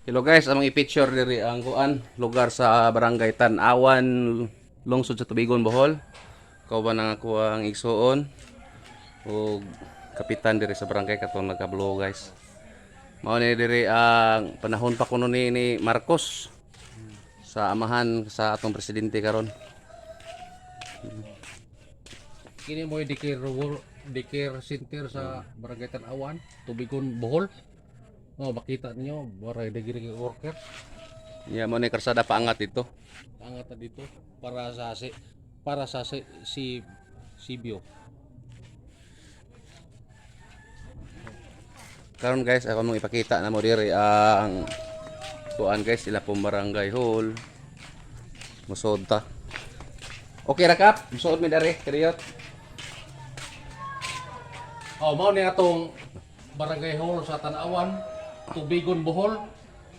Hello guys, among i-picture diri ang kuan lugar sa Barangay Tan-awan, lungsod sa Tubigon, Bohol. Kauban ang ako ang igsuon ug kapitan diri sa barangay katong nagkablo, guys. Mao ni diri ang panahon pa kuno ni Marcos sa amahan sa atong presidente karon. Kini mo daycare daycare center sa Barangay Tan-awan, Tubigon, Bohol. Oh, makita ninyo barangay daycare worker. Ya, mao ni karsada paangat dito. Angat na dito para sa si para sa si, si Sibyo. Karon guys, ako mong ipakita na mo diri ang kuan guys, ila pong barangay hall. Musod ta. Okay ra kap, musuod mi diri, kariyot. Oh, mao ni atong barangay hall sa Tan-awan, Tubigon, Bohol.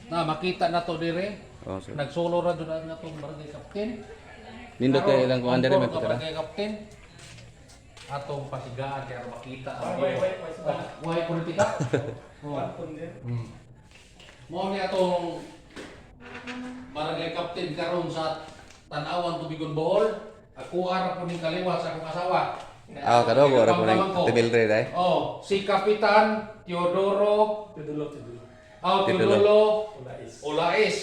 Na makita na to dire. Oh, so. Nagsolo ra jud ang atong barangay captain. Nindot kay ilang kuan diri, may Ang pagkara. barangay captain. Atong pasigaan kay aron makita ang way way politika. Oh. Mao ni atong barangay captain karon sa Tan-awan, Tubigon, Bohol. Ako ara po ning kaliwat sa akong asawa. Ah, kadogo ra po ning Pamangko. Timilre dai. Oh, si Kapitan Teodoro. Teodulo, Teodulo. Oh, Teodulo. Teodulo Olais. Olais.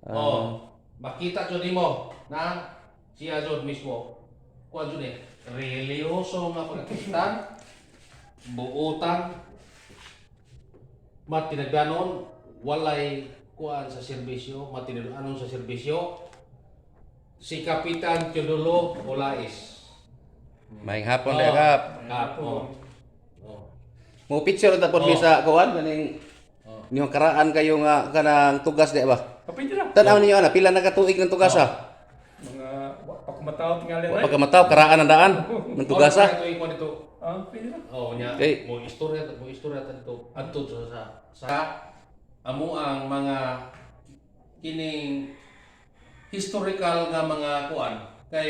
Oh, makita jud nimo na siya jud mismo. Kuan jud eh, religyoso nga pagkapitan, buutan, matinagdanon, walay kuan sa serbisyo, matinag-anon sa serbisyo. Si Kapitan Teodulo Olais. Maayong hapon dai, kap. Kap, oh. Oh. Mo picture ta pod mi sa kuan kaning niyong karaan kayo nga kanang tugas di ba? Kapit na. Tan-aw ninyo ana pila na ka tuig ng tugas ah. Mga wa pa kumataw tingali Wa na. pa ka mataw karaan ang daan ng tugas ah. Oh, ito dito. Ah, pwede na. Oh, nya. Okay. Mo istorya ta dito adto sa amo ang mga kining historical nga mga kuan kay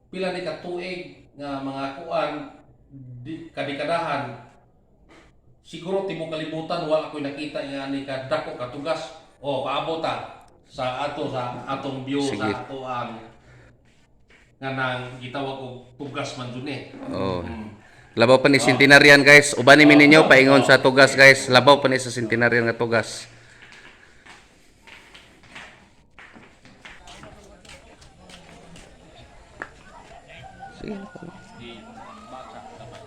pila ni ka tuig nga mga kuan di, kadikadahan siguro tibuok kalibutan wala ko'y nakita nga ani ka dako ka tugas. Oh, paabot ta sa ato sa atong view. Sige. Sa ato ang nga nang gitawag og tugas man jud ni. Oh. Labaw pa ni centenarian, guys. Uban ni ninyo paingon sa tugas, guys. Labaw pa ni sa centenarian nga tugas. Sige. Di basa gamay.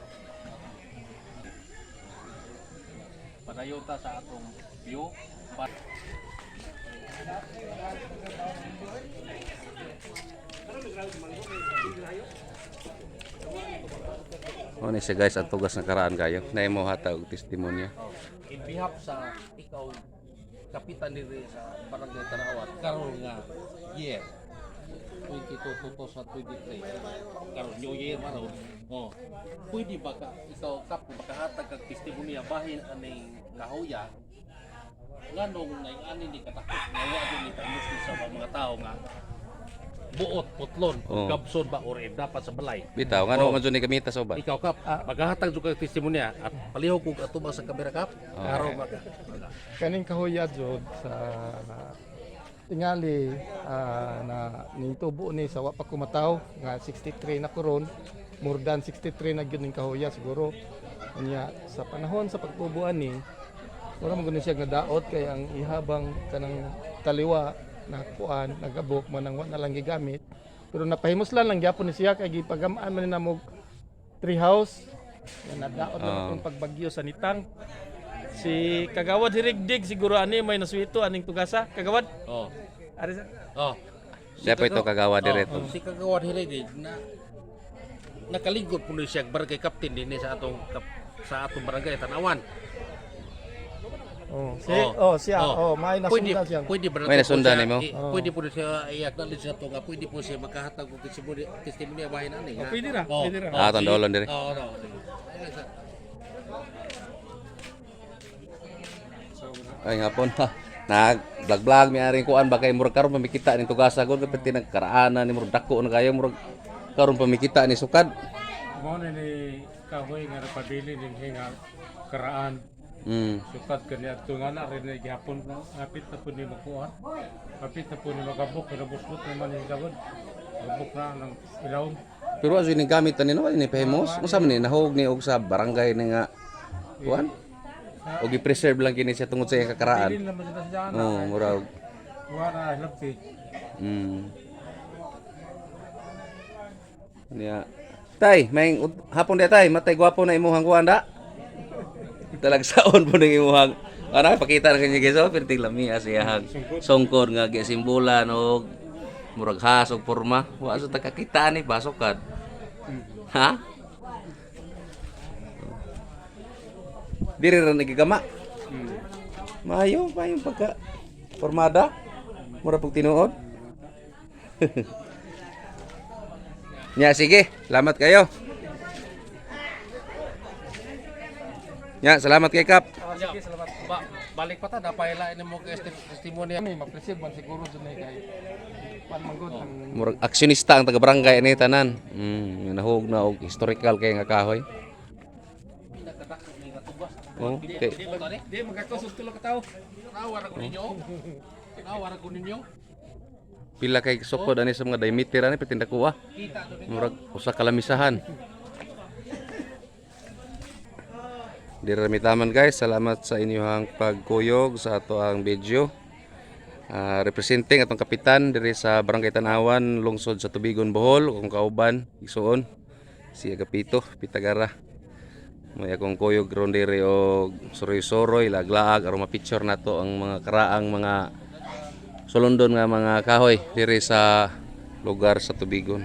Padayon ta sa atong view. Mo ni siya guys ang tugas ng karaan kayo. Na mo hatag og testimonya. In behalf sa ikaw kapitan diri sa Barangay Tan-awan karon nga year 22 2023, karon new year man ron. Oh, pwede ba ka ikaw kap makahatag kag testimonya bahin aning kahuya, nganong naing ani ni katakot nga wa jud ni pahimusli sa mga tao nga buot putlon Oh. gabson ba or if dapat sa balay? Bitaw ngano man jud ni gamita sa uban. Ikaw kap, maghahatag jud kag testimonya at palihog kog atubang sa kamera kap karon maka Kaning kahuya jud sa tingali na ning tubo ni sa wa pa kumataw nga 63 na koron, more than 63 na gyud ning kahuya siguro. Unya sa panahon sa pagtubo ani, wala man gud siya nga daot kay ang ihabang kanang taliwa na kuan nagabok man ang wa na lang gigamit, pero napahimuslan lang gyapon ni siya kay gipagamaan man ni namo tree house. Yan, nadaot na atong pagbagyo sa nitang. Si Kagawad Hirigdig siguro ani may naswito aning tugasa. Kagawad. Oh. Ari sa. Oh. Siya po ito kagawa direto. Oh, si Kagawad Hirigdig na nakalingkod po siya barangay captain din sa atong sa atong barangay Tan-awan. Oh, si oh, siya oh, may Pwede, nasundan siya. pwede ba May nato po nasundan siya- nimo? Pwede po siya i-acknowledge na to nga pwede po siya makahatag og testimony bahin ani nga. Oh, pwede ra, Oh, pwede ra. Ah, atong dolon diri. Oo, no. Ay hapon ha. Nag vlog vlog mi aring kuan ba kay murag karon pamikita ni tugasa gud kapit nagkaraanan ni murag dako na kayo murag karon pamikita ni sukad. Mao na ni kahoy nga napabili din nga karaan. Sukad kani adto nga na rin na gihapon na hapit na po ni makuha. Hapit na po ni magabok, kinabuslot naman ni gabon. Gabok na ng ilawom. Pero aso ni gamit ani no ni pahimos. Unsa man ni nahog ni og sa barangay ni nga kuan? Og i-preserve lang kini siya tungod sa iyang kakaraan. Bilin naman sila siya na. Oh, murag. Kuha na hilabti. Niya. Tay, may hapon di tay, matay gwapo na imuhang kuan da. Talagsaon po ning imuhang ana pakita na kanya guys, oh, perting lami asiyahang songkod nga gisimbolan og murag has og porma. Wa sa takakita ni basokad. Ha? Diri ra nagigama. Maayo, maayo pagka formada. Mura pug tinuod. Nya sige, salamat kayo. Nya, salamat kay Kap. Sige, salamat. Balik pa ta dapat ni mo kay testimony. Ani ma-preserve man siguro jud ni kay pan manggod ang Murag aksyonista ang taga barangay ani tanan. Nahug na og historical kay nga kahoy. Oh, okay. Di magkakos og tulo ka tawo. Nawara ko ninyo. Nawara ko ninyo. Pila kay sukod ani sa mga diameter ani patinda ko ah. Murag usa ka lamisahan. Dira ramitaman guys, salamat sa inyong pagkuyog sa ato ang video. Ah, representing atong kapitan diri sa Barangay Tanawan, lungsod sa Tubigon, Bohol, akong kauban, igsuon si Agapito Pitagara. May akong kuyog ron diri og suroy-suroy, laglaag aron ma-picture nato ang mga karaang mga sulondon nga mga kahoy diri sa lugar sa Tubigon.